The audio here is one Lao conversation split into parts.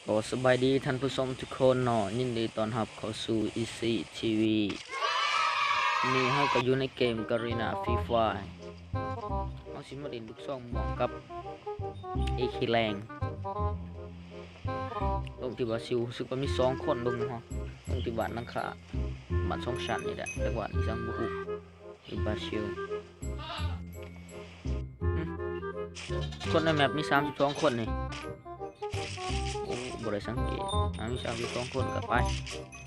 ກໍສະບາຍດີທ່ານຜູ້ຊົມທຸກຄົນເນາະ, ຍິນດີຕ້ອນຮັບເຂົ້າສູ່ອີຊີທີວີ. ນີ້ເຮົາກໍຢູ່ໃນເກມ Garena Free Fire. ເຮົາຊິມາຫຼິ້ນລູກຊອງມ່ວງກັບເອເຄແລງ. ລົງທີ່ບຣາຊິລ ຮູ້ສຶກວ່າມີສອງຄົນລົງເນາະ, ລົງທີ່ບ້ານຫຼັງຄາ ບ້ານສອງຊັ້ນນີ້ແຫຼະ, ຈັກບ້ານອີ່ຫຍັງບໍ່ຮູ້. ຢູ່ບຣາຊິລ. ຫຶ ຄົນໃນແມັບມີສາມສິບສອງຄົນນີ້. ໂອ້ ບໍ່ໄດ້ສັງເກດ. ອ່າ ມີສາມສິບສອງຄົນກໍໄປ,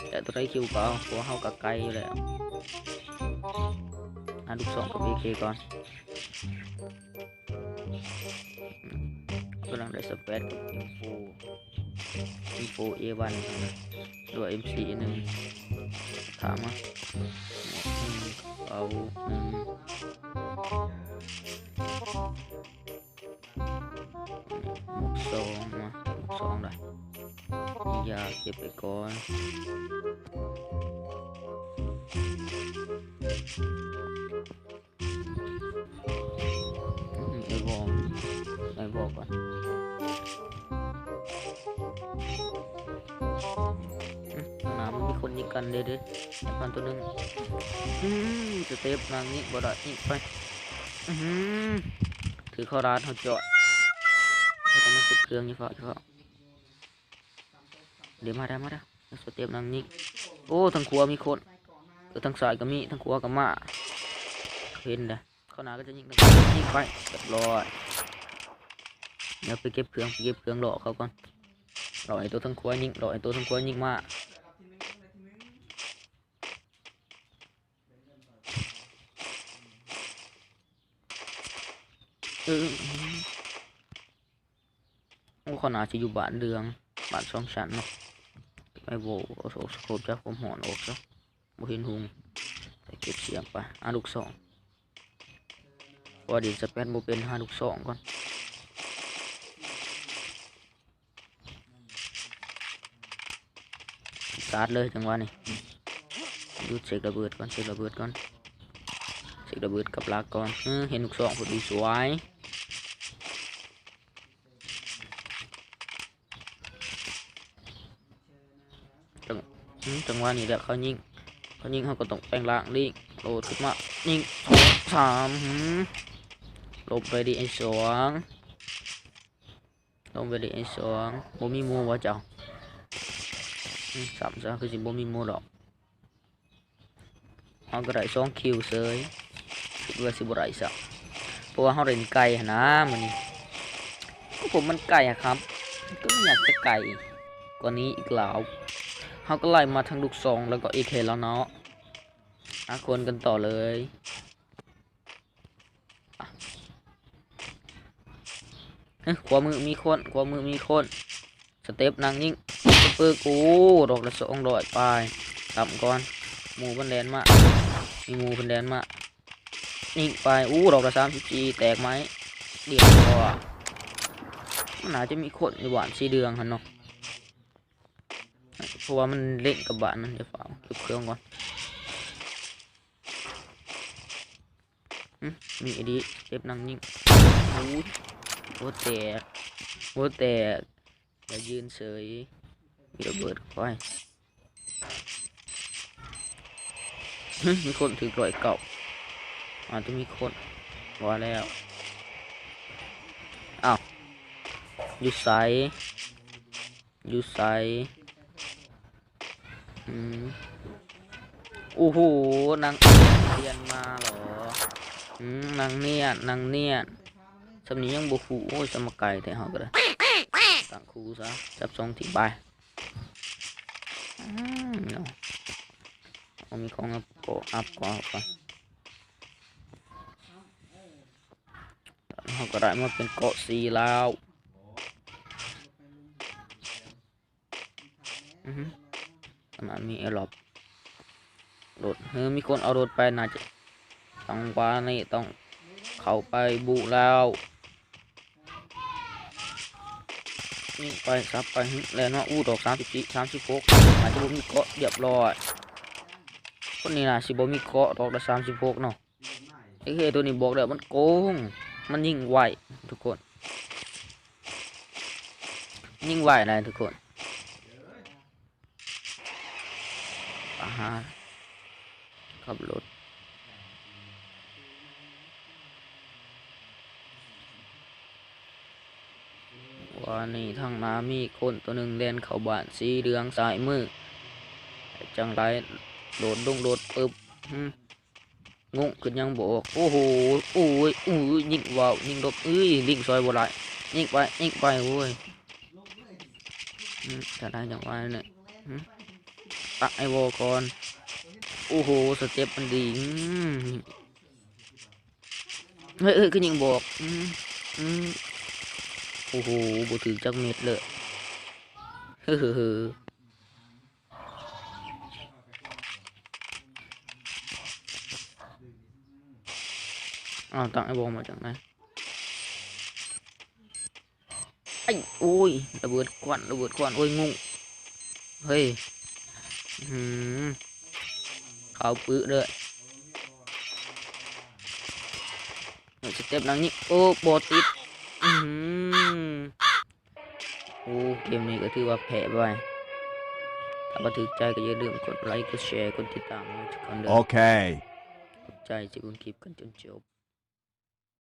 ແຕ່ຕົວໃດຄິວກໍເອົາ, ເພາະວ່າເຮົາກໍໄກຢູ່ແລ້ວ. ຫາລູກຊອງກັບເອເຄກ່ອນ. ກຳລັງໄດ້ສະແປດກັບອິນໂຟ ອິນໂຟເອວັນ ຫຼືວ່າເອັມສີ່ເອໜຶ່ງ ຖາມມາ ໝວກໜຶ່ງ ກະເປົາໜຶ່ງ ໝວກສອງມາ ໝວກສອງໄດ້ ຢາເກັບໄປກ່ອນ. ອືມ ໄອ້ວໍ ໄອ້ວໍກ່ອນ. ອືມ ຂ້າງໜ້າມັນມີຄົນຍິງກັນເດ້ ເດ້ ມັນຕົວໜຶ່ງ. ອືມ ສະເຕັບນາງຍິງບໍ່ໄດ້ ຍິງໄປ. ອືມ ຖືກເຂົາລາດເຮົາຈອດ. ເຮົາຕ້ອງມາເກັບເຄື່ອງຢູ່ເພາະ ເພາະ ເດີ ມາເດີ ມາເດີ. ສະເຕັບນາງຍິງ. ໂອ້ ທາງຂວາມີຄົນ. ເອີ ທາງຊ້າຍກໍມີ ທາງຂວາກໍມາ. ເຫັນເດ້ ເຂົາໜ້າກໍຈະຍິງ ຍິງໄປ ຮຽບຮ້ອຍ. ດຽວໄປເກັບເຄື່ອງ ໄປເກັບເຄື່ອງ ລໍເຂົາກ່ອນ. ລໍໃຫ້ໂຕທາງຂວາຍິງ ລໍໃຫ້ໂຕທາງຂວາຍິງມາ. ເອີ ໂອ້ ເຂົາໜ້າຈະຢູ່ບ້ານເດືອງ ບ້ານສອງຊັ້ນເນາະ. ໄປໂຫວ ເອົາສະໂຄບຈັບຄວາມຮ້ອນອອກຊະ ບໍ່ເຫັນຮຸ່ງ. ໃສ່ເກັບສຽງໄປ ຫາລູກຊອງ ເພາະວ່າຫຼິ້ນສະແປດບໍ່ເປັນ. ຫາລູກຊອງກ່ອນ. ສາດເລີຍຈັງຫວະນີ້. ຢຸດ ເຊັກລະເບີດກ່ອນ ເຊັກລະເບີດກ່ອນ ເຊັກລະເບີດກັບຫຼັກກ່ອນ. ເອີ ເຫັນລູກຊອງພໍດີ ສວຍ. ຈັງ ອືມ ຈັງຫວະນີ້ແຫຼະ ເຂົາຍິງ ເຂົາຍິງ ເຮົາກໍຕ້ອງແປງຮ່າງ ຍິງ ໂດດຂຶ້ນມາ ຍິງ ສອງ ສາມ. ຫື ລົມໄປດີ ໄອ້ສອງ. ລົງໄປເລີຍ ໄອ້ສອງ. ບໍ່ມີໝູ່ບໍ່ເຈົ້າ? ອືມ ຊ້ຳຊະ ຄືຊິບໍ່ມີໝູ່ດອກ. ເຮົາກໍໄດ້ສອງຄິວເສີຍ. ຄິດວ່າຊິບໍ່ໄດ້ຊ້ຳ ເພາະວ່າເຮົາຫຼິ້ນໄກຫັ້ນນາມື້ນີ້. ກໍພວກມັນໄກຫັ້ນຄັບ ກໍຢາກຈະໄກກວ່ານີ້ອີກແລ້ວ. ເຮົາກໍໄລ່ມາທັງລູກຊອງ ແລ້ວກໍເອເຄແລ້ວເນາະ. ຫາຄົນກັນຕໍ່ເລີຍ. ເຮີ້ຍ ຂວາມືມີຄົນ ຂວາມືມີຄົນ. ສະເຕັບນາງຍິງ ປຶກ ໂອ້ ດອກລະສອງຮ້ອຍປາຍ. ຊ້ຳກ່ອນ ໝູ່ເພິ່ນແລ່ນມາ ມີໝູ່ເພິ່ນແລ່ນມາ. ຍິງໄປ ໂອ້ ດອກລະສາມສິບສີ່ ແຕກໄໝ້. ລຽບຮ້ອຍ. ມັນໜ້າຈະມີຄົນຢູ່ບ້ານສີເຫຼືອງຫັ້ນເນາະ ເພາະວ່າມັນເຫຼັ້ງກັບບ້ານນັ້ນ. ດຽວຟ້າວເກັບເຄື່ອງກ່ອນ. ຫຶ ມີອີ່ຫຼີ ເຈັບນາງຍິງ. ໂອ້ຍ ຫົວແຕກ ຫົວແຕກ. ແລ້ວຢືນເສີຍ ມີລະເບີດໄປ. ຫຶ ມີຄົນຖືກຮ້ອຍເກົ້າ. ອາດຈະມີຄົນ ວ່າແລ້ວ. ອ້າວ ຢູ່ໃສ? ຢູ່ໃສ? ອືມ ໂອ້ໂຫ ນາງ ລຽນມາເຫລອ? ອືມ ນາງນຽນ ນາງນຽນ. ສ່ຳນີ້ຍັງບໍ່ຮູ້. ໂອ້ຍ ສະມາໄກແທ້. ເຮົາກໍໄດ້ຕັ້ງຄູ່ຊະ ຈັບສອງທີບາຍ. ອືມ ເນາະ ເຮົາມີຂອງອັບກໍອັບກ່ອນ. ເຮົາກໍໄດ້ມາເປັນເກາະສີ່ແລ້ວ. ອືຫຶ ອັນນັ້ນມີແອລັອບລົດ. ເຮີ ມີຄົນເອົາລົດໄປ. ໜ້າຈະ ຈັງຫວະນີ້ຕ້ອງເຂົ້າໄປບຸແລ້ວ. ຍິງໄປ ສັບໄປ. ຫຶ ແລ່ນມາ. ອູ້ ດອກສາມສິບສີ່ ສາມສິບຫົກ. ອາດຈະບໍ່ມີເກາະ. ລຽບຮ້ອຍ. ຄົນນີ້ໜ້າຊິບໍ່ມີເກາະ. ດອກລະສາມສິບຫົກເນາະ. ເອເຄໂຕນີ້ບອກແລ້ວມັນໂກງ ມັນຍິງໄວທຸກຄົນ ຍິງໄວຫຼາຍທຸກຄົນ. ຫາຂັບລົດ. ວ່ານີ້ທາງໜ້າມີຄົນໂຕໜຶ່ງແລ່ນເຂົ້າບ້ານສີເຫຼືອງຊ້າຍມື. ຈັ່ງໃດ ໂດດລົງລົດປຶບ. ຫື ງົງຂຶ້ນຍັງບໍ່ອອກ. ໂອ້ໂຫ ໂອ້ຍ ໂອ້ຍ ຍິງວ້າວ ຍິງຫຼົບ. ເອີຍ ຍິງຊ່ອຍບໍ່ໄດ້. ຍິງໄປ ຍິງໄປ. ໂອ້ຍ ອືມ ຖ້າໄດ້ຈັງຫວະນີ້ ຫື ຕັກໄອ້ວໍກ່ອນ. ໂອ້ໂຫ ສະເຕັບມັນດີ. ອືມ ເຮີ້ຍ ເຮີ້ຍ ຄືຍິງບໍ່ອອກ. ອືມ ອືມ ໂອ້ໂຫ ບໍ່ຖືກຈັກເມັດເລີຍ. ເຮີ້ຍ ເຮີ້ຍ ເຮີ້ຍ. ອ້າວ ຕັ້ງໄອ້ວໍມາຈາກໃນ? ໄອ້ ໂອ້ຍ ລະເບີດຄວັນ ລະເບີດຄວັນ. ໂອ້ຍ ງຸ້ງ ເຮີ້ຍ ອືມ ຂາວປຶເດີ້. ສະເຕັບນາງນີ້ ໂອ້ ບໍ່ຕິດ. ອືມ ໂອ້ ເກມນີ້ກໍຖືວ່າແພ້ໄປ. ຖ້າວ່າຖືກໃຈກໍຢ່າລືມກົດໄລ ກົດແຊ ກົດຕິດຕາມໃຫ້ທຸກຄົນເດີ້. ໂອເຄ ຂອບໃຈທີ່ເບິ່ງຄລິບກັນຈົນຈົບ.